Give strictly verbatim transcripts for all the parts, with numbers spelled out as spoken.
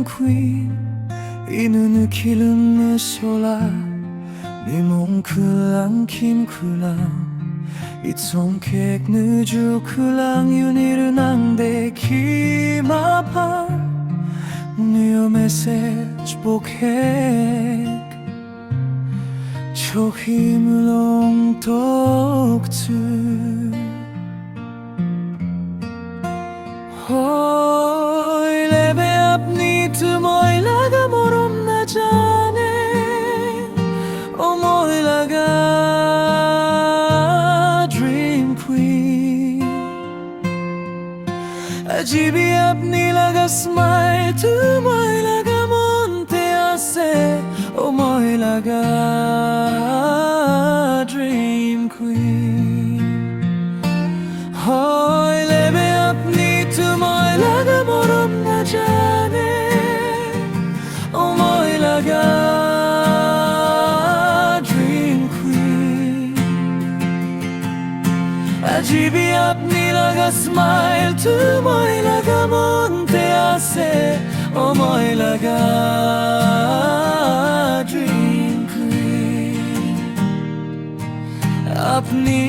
queen, inü nü kilim nü shola, nimung khülang kim khülang, itsong kek nü ju khülang, yunirü nangde kim apa, nü yo message bokek, choki mulong toktsü. Hoy lebe apni tümoi laga morom na jane, omoi laga dream queen. Aji bi apni laga smile tümoi laga monte ase, omoi laga dream queen. Hoy lebe apni tümoi laga morom na jane, omoi laga dream queen. Aji bi apni laga smile tümoi laga monte ase, omoi laga dream queen. Apni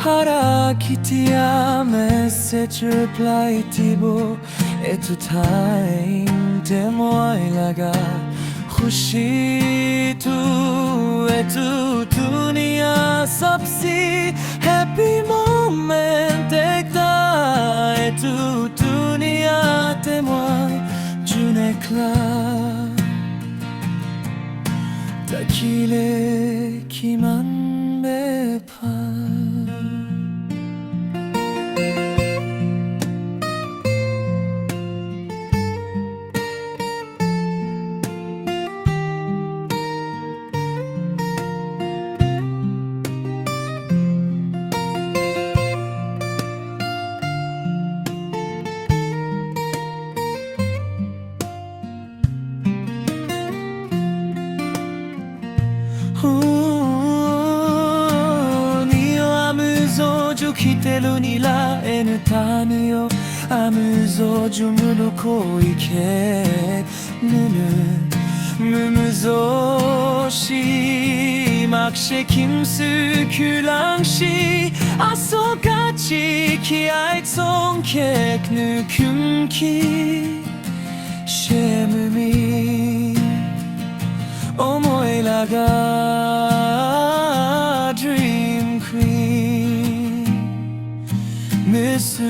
para kitia message reply dibo, etu time te moi laga khushi tu, etu duniya sabse happy moment ekta, etu duniya te moi jun ekla thakile kiman bebhal. Hu, nü yo amüzo ju kite lunila, enü tanü yo amüzo ju müloko ike nünü mümüzo shi, makshe kimsü külang shi, aso kachi ki aitsong kek nü kümki she mümi, omoi laga dream queen. Müsüh,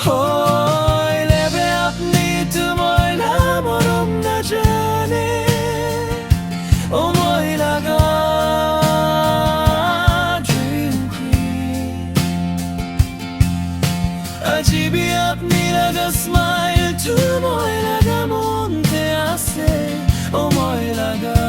hoy lebe apni tümoi la morom na jane, omoi laga dream queen. Aji bi apni laga smile tümoi laga monte ase, omoi laga